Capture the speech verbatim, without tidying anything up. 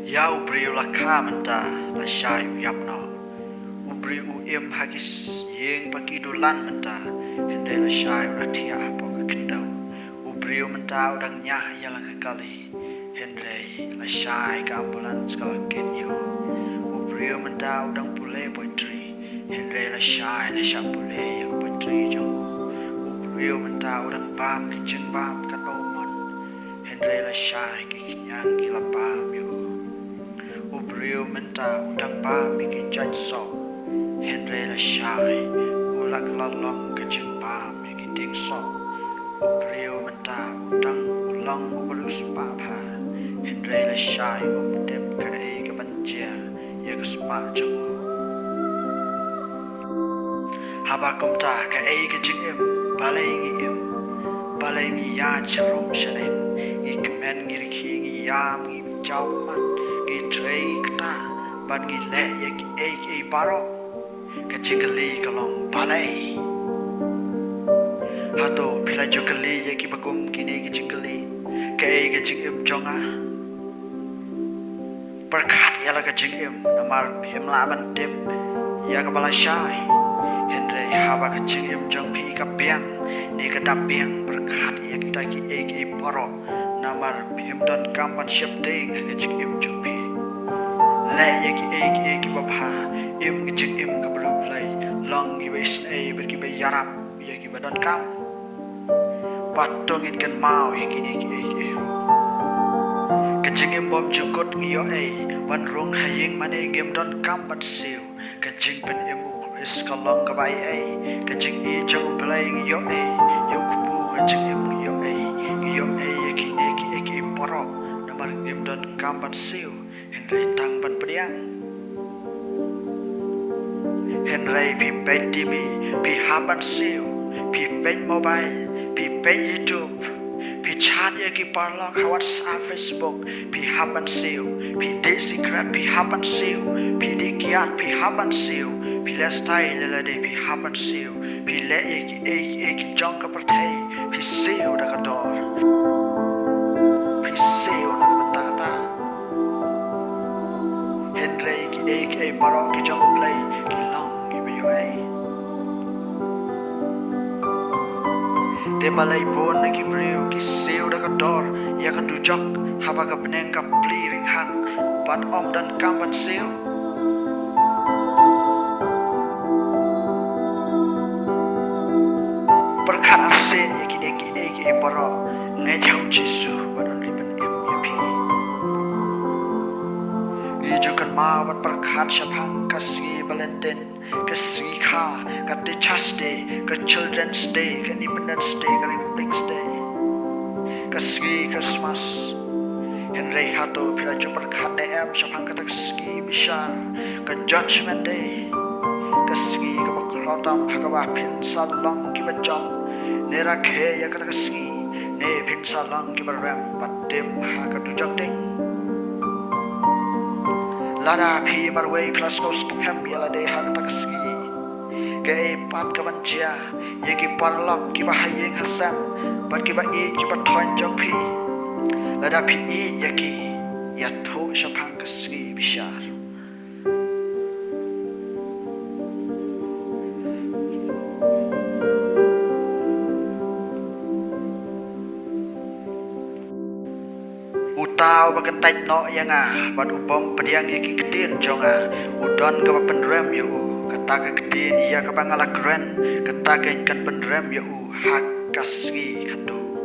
Ïa u briew la kha mynta, la shai u ïap noh. U briew u im ha ki s-, ïing ba ki dulan mynta, hynrei la shai u la thiah hapoh ka khyndew. U briew mynta u dang ñiah ïa la ka kali, hynrei la shai ka ambulance ka la kit ïa u. U briew mynta u dang pule poetry, hynrei la shai la shah pule ïa ka poetry jong u. U briew mynta u dang bam ki jingbam katba u mon, hynrei la shai ki khñiang ki la bam ïa u. U briew mynta u dang bam ïa ki jait soh, hynrei la shai u la kylla long ka jingbam ïa ki dieng soh. U briew mynta u dang u long uba riewspah bha, hynrei la shai um tip kaei kaban jia ïa ka spah jong u. Haba kumta, kaei ka jingim, balei ngi im, balei ngi ïaid sharum shadien, ngi kmen, ngi rkhie, ngi ïam, ngi jaw mat, ngi trei, ngi ktah, bad ngi leh ïa kiei kiei baroh? Ka jingkylli ka long balei. Hato phi la ju kylli ïa kiba kum kine ki jingkylli? Kaei ka jingim jong nga? Pyrkhat ïa la ka jingim, namar phim lah ban tip ïa kaba la shai. Hynrei haba ka jingim jong phi ka biang ne ka dap biang, pyrkhat ïa kita kiei kiei baroh, namar phim donkam ban sheptieng ha ka jingim jong phi. Leh ïa kiei kiei kiba bha, im ka jingim kaba riewblei, long kiba isynei bad kiba ïarap ïa kiba donkam. Bad to ngin kynmaw ïa kine kiei kiei ruh. Ka jingim bym jukut ngi ïoh ei, ban rung ha ïing mane ngim donkam ban siew. Ka jingpynim u Khrist ka long kaba ei ei. Ka jingïeit jong U Blei ngi ïoh ei, ïa u kpu ka jingim ngi ïoh ei. Ngi ïoh ei ïa kine kiei kiei baroh, namar ngim donkam ban siew, hynrei tang ban pdiang. Hynrei phi peit T V, phi hap ban siew, phi peit mobile, phi peit YouTube, phi chat ïa ki paralok ha WhatsApp, Facebook, phi hap ban siew, phi dih sikret, phi hap ban siew, phi dih kiad, phi hap ban siew, phi leh style ïa lade, phi hap ban siew, phi leh ïa kiei kiei ki jong ka pyrthei, phi siew da ka dor, phi siew da ka bynta kata. Hynrei kiei kiei baroh ki jong U Blei ki long kiba ïoh ei. Te balei bun na ki briew ki siew da ka dor ïa ka dujok haba ka bneng ka plie ringhang bad ym donkam ban siew? Pyrkhat arsien ïa kine kiei kiei baroh, ngeit ha U Jisu bad un leit pynim ïa phi. Ngi ju kynmaw bad pyrkhat shaphang ka sngi Valentine, ka sngi kha, ka Teachers' Day, ka Children's Day, ka Independence Day, ka Republic's Day, ka sngi Christmas. Hynrei hato phi la ju pyrkhat ne em shaphang kata ka sngi bishar, ka Judgment Day, ka sngi kaba khlot tam ha kaba phin sa long kiba jop ne rakhe ïa kata ka sngi, ne phin sa long kiba rem bad tim ha ka dujok ding? Lada phi marwei phi la sngewskhem ïa lade ha kata ka sngi, kaei pat kaban jia ïa ki paralok kiba ha ïing ha sem bad kiba ïeit kiba thoiñ jong phi? Lada phi ïeit ïa ki, ïathuh shaphang ka sngi bishar. Uta uba kyntait noh ïa nga bad u bym pdiang ïa ki ktien jong nga, u don kaba pynrem ïa u. Kata ka ktien ïa kaba nga la kren, kata kan pynrem ïa u ha ka sngi khatduh.